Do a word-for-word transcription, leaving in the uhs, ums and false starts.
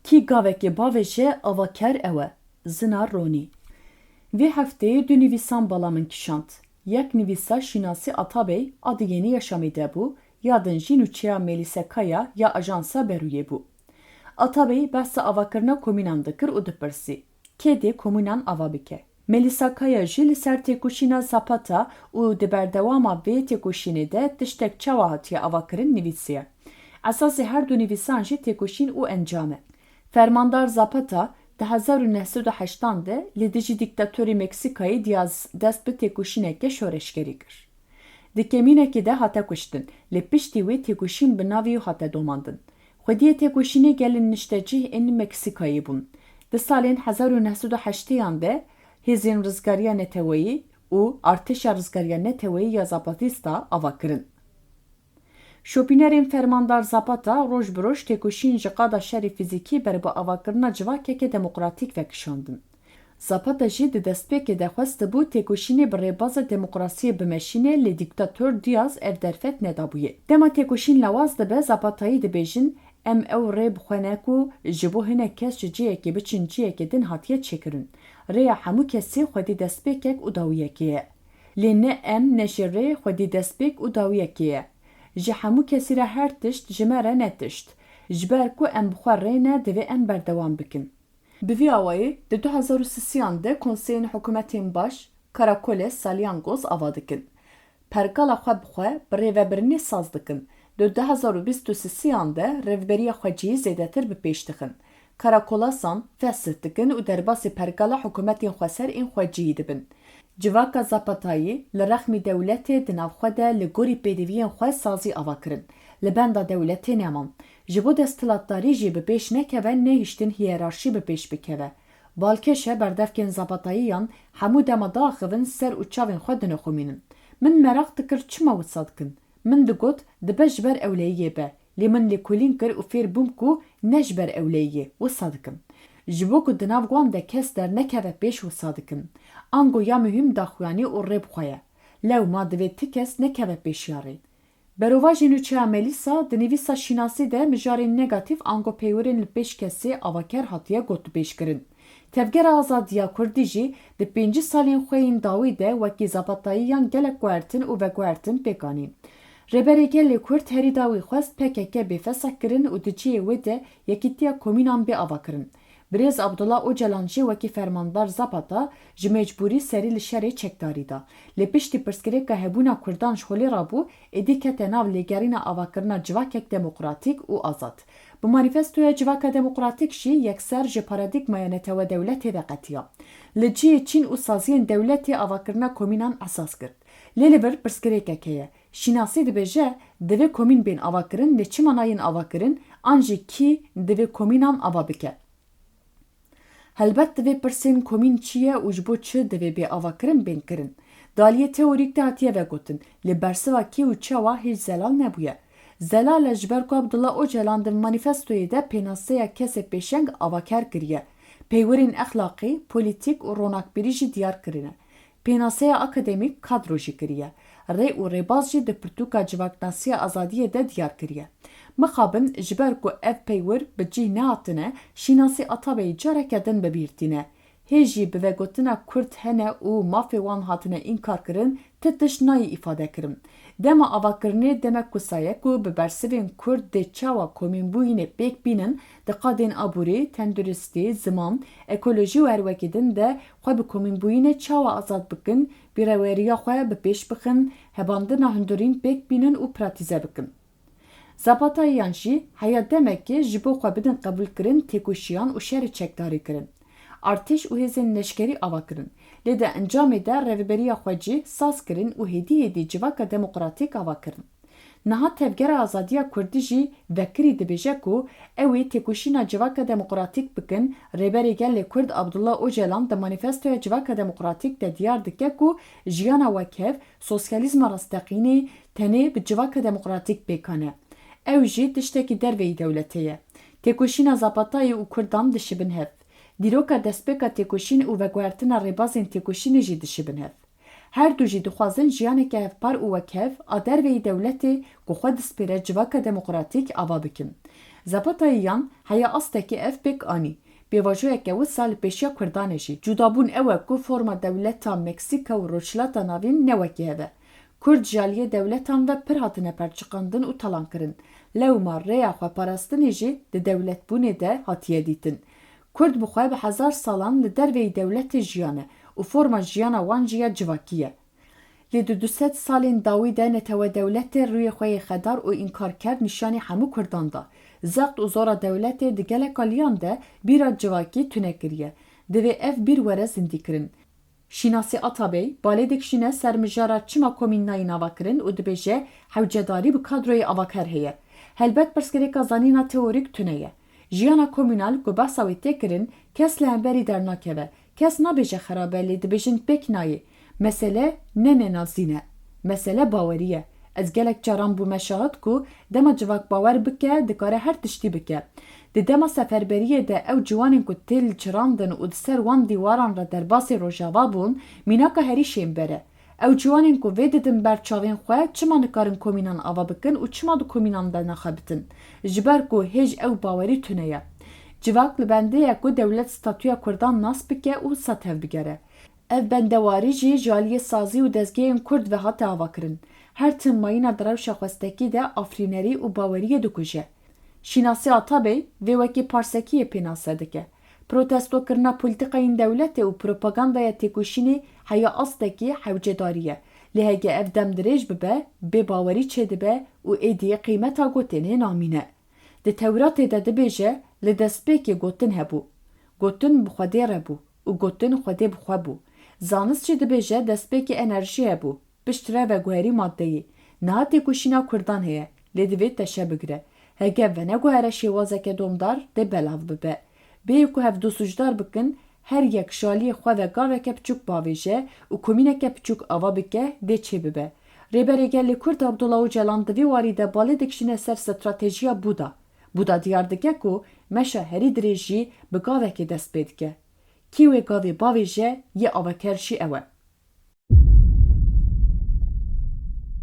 Kî gavekê bavêje avaker ew e. Zina Ronî. Vê hefteyê du nivîsan bala min kişand. Yek nivîsa Şînasî Atabey a di Yenî Yaşamê de bû, ya din jî nûçeya Melîsa Kaya ya Ajansa Berûyê bû. Atabey behsa avakirina komînan dikir û dipirsî, kê dê komînan ava bike? Melîsa Kaya jî li ser têkoşîna Zapata û di berdewama vê têkoşînê de tiştek çawa hatiye avakirin nivîsiye. Esasê her du nivîsan jî têkoşîn û encam e. Fermandar Zapata di hezar û neh sed û heştan de li dijî dîktatorê Meksîkayê Diaz dest bi têkoşîneke şoreşgerî kir. Di kemînekê de hate kuştin, lê piştî wê têkoşîn bi navê wî hate domandin. Xwediyê têkoşînê gelên niştecih ên Meksîkayê bûn. Di salên hezar û neh sed û heştêyan de hêzên rizgariya neteweyî û artêşa rizgariya neteweyî ya Zapatista ava kirin. Şopînerên Fermandar Zapata roj bi roj têkoşîn ji qada şerê fîzîkî ber bi avakirina civakeke demokratîk vekişandin. Zapata jî di destpêkê de xwestibû têkoşînê bi rêbaza demokrasiyê bimeşîne, lê dîktator Diaz ev derfet nedabûye. Dema têkoşîn lawaz dibe, Zapatayî dibêjin, em ew rê bi xwe ne ku ji bo hinek kes ji cihekê biçin cihekê din hatiye çêkirin. Rêya hemû kesî xwedî destpêkek û dawiyekê ye. Lê ne em ne jî rê xwedî destpêk û dawiyekê ye. Ji hemû kesî re her tişt, ji me re ne tişt. Ji ber ku em bi xwe rê ne, divê em berdewam bikin. Bi vî awayî, di du hezar û sisiyan de konseyên hikûmetên baş, karakoles, salyangoz ava dikin. Pergala xwe bi xwe bi rêvebirinê saz dikin. Di du hezar û bîst û sisiyan de rêveberiya xwecihî zêdetir bi pêş dixin. Karakolasan fesih dikin û derbasî pergala hikûmetên xweser ên xwecihî dibin. Civaka Zapatayî li rexmî dewletê di nav xwe de li gorî pêdiviyên xwe sazî ava kirin. Li benda dewletê neman. Ji bo desthilatdarî jî bi pêş nekeve, nehiştin hiyerarşî bi pêş bikeve. Balkêş e berdevkên Zapatayiyan hemû dema diaxivin ser û çavên xwe dinixumînin. Min meraq dikir çima wisa dikin. Min digot, dibe ji ber ewleyiyê be. Lê min lêkolîn kir û fêr bûm ku ne ji ber ewleyiyê wisa dikim. Ji bo ku di nav wan de kes dernekeve pêş wisa dikim. Ango ya muhîm daxuyanî û rê bi xwe ye. Lewma divê ti kes nekeve pêşiya rê. Berovajê nûçeya Melîsa di nivîsa Şînasî de mijarên negatîf ango peywirên li pêş kesê avaker hatiye gotûbêjkirin. Tevgera Azadiya Kurdî jî di pêncî salên xwe yên dawî de wekî Zapatayiyan gelek guhertin û veguhertin pêk anî. Rêberê Gelê Kurd herî dawî xwest P K K bê fesih kirin û di cihê wê de Yekîtiya Komînan bê avakirin. Birêz Abdullah Ocalan jî wekî fermandar Zapata ji mecbûrî serî li şerê çekdarî da. Lê piştî pirsgirêka hebûna Kurdan ji holê rabû, êdî kete nav lêgerîna avakirina civakek demokratîk û azad. Bi manîfestoya Civaka Demokratîk jî yekser ji paradîgmaya netewe-dewletê veqetiya. Li cihê çîn û saziyên dewletê avakirina komînan esas girt. Lê li vir pirsgirêkek heye. Şînasî dibêje, divê komîn bên avakirin, lê çima nayên avakirin, an jî kî divê komînan ava bike? Helbet divê pirsên komîn çi ye û ji bo çi divê bê avakirin bên kirin? Di aliyê teorîk de hatiye vegotin, lê bersiva kê û çawa hêj zelal nebûye. Zelal e ji ber ku Abdullah Ocalan di manîfestoyê de pênaseya kesê pêşeng avaker kiriye. Peywirên exlaqî, polîtîk û ronakbîrî jî diyar kirine. Pênaseya akademîk kadro jî kiriye. Rê û rêbaz jî di pirtûka civaknasiya azadiyê de diyar kiriye. Mixabin ji ber ku ev peywir bi cih nehatine, Şînasî Atabeyî careke din bi bîr tîne. Hê jî bi vegotina Kurd hene û mafê wan hatine înkarkirin, ti tişt nayê îfade kirin. Dema avakirinê demek wisa ye ku bi bersivên Kurd dê çawa komînbûyînê pêk bînin, di qadên aborî, tenduristî, ziman, ekolojî û her wekî din de xwe bi komînbûyînê çawa azad bikin, bîreweriya xwe bi pêş bixin, hebandina hundirîn pêk bînin û pratîze bikin. Zapatayiyan jî heya demekê ji bo xwe bidin qebûlkirin têkoşiyan û şerê çekdarî kirin. Artêş û hêzên leşkerî ava kirin. Lê di encamê de rêveberiya xwecî saz kirin û hêdî hêdî civaka demokratîk ava kirin. Niha Tevgera Azadiya Kurdî jî vekirî dibêje ku ew ê têkoşîna civaka demokratîk bikin, Rêberê Gelê Kurd Abdullah Ocalan di manîfestoya Civaka Demokratîk de diyar dike ku jiyana wekhev, sosyalîzma rasteqînê tenê bi civaka demokratîk pêkan e. Ew jî tiştekî derveyî dewletê ye. Têkoşîna Zapatayê û Kurdan dişibin hev. Dîroka destpêka têkoşîn û veguhertina rêbazên têkoşînê jî dişibin hev. Her du jî dixwazin jiyaneke hevpar û wekhev a derveyî dewletê ku xwe dispêre civaka demokratîk ava bikin. Zapatayê yan heya astekî ev pêk anî. Pêvajoyeke wisa li pêşiya Kurdan e jî. Cudabûn ew e ku forma dewleta Meksîka û Rojhilata Navîn ne wekî hev e. Kurd ji aliyê dewletan ve pir hatine perçiqandin û talankirin. Lewma rêya xweparastinê jî di dewletbûnê de hatiye dîtin. Kurd bi xwe bi hezar salan li derveyî dewletê jiyane û forma jiyana wan jî ya civakî ye. Lê di du sed salên dawî de netewe dewletê rûyê xwe yê xedar û înkarker nîşanî hemû Kurdan da. Zext û zora dewletê di gelek aliyan de bîra civakî tune kiriye. Divê ev bîr were zindîkirin. Şînasî Atabey balê dikişîne ser mijara çima komîn nayîn avakirin û dibêje hewcedarî bi kadroyê avaker heye. Helbet pirsgirêka zanîna teorîk tune ye. Jiyana komînal ku behsa wê tê kirin, kes li hemberî dernakeve. Kes nabêje xerab e, lê dibêjin pêk nayê. Mesele ne nênasîn e. Mesele bawerî ye. Ez gelek caran bûme şahid ku dema civak bawer bike, dikare her tiştî bike. Di dema seferberiyê de ew ciwanên ku tê liçirandin û di ser wan dîwaran re derbasî Rojava bûn, mînaka herî şênber e. Ew ciwanên ku vê didin ber çavên xwe, çima nikarin komînan ava bikin û çima di komînan de naxebitin? Ji ber ku hêj ew bawerî tune ye. Civak li bendê ye ku dewlet statûya Kurdan nas bike û wisa tevbigere. Ev bendewarî jî ji aliyê sazî û dezgehên Kurd ve hate avakirin. Her tim mayîna di rewşa xwestekî de afirînerî û baweriyê dikuje. Şînasî Atabey vê wekî parsekiyê pênase dike. Protestokirina polîtîkayên dewletê û propagandaya têkoşînê heya astekî hewcedarî ye. Lê heke ev dem dirêj bibe, bêbawerî çêdibe û êdî qîmeta gotinê namîne. Di Tewratê de dibêje, li destpêkê gotin hebû. Gotin bi Xwedê re bû û gotin Xwedê bi xwe bû. Zanist jî dibêje destpêkê enerjî hebû. Piştre veguherî maddeyê. Niha têkoşîna Kurdan heye, lê divê teşe bigire. Heke veneguhere şêwazeke domdar dê belav bibe. Bêyî ku hevdu sûcdar bikin, her yek ji aliyê xwe ve gaveke piçûk bavêje û komîneke piçûk ava bike, dê çêbibe. Rêberê Gelê Kurd Abdullah Ocalan di vî warî de balê dikişîne ser stratejiya Buda. Buda diyar dike ku meşa herî dirêj jî bi gavekê dest pê dike. Kî wê gavê bavêje, yê avaker jî ew e.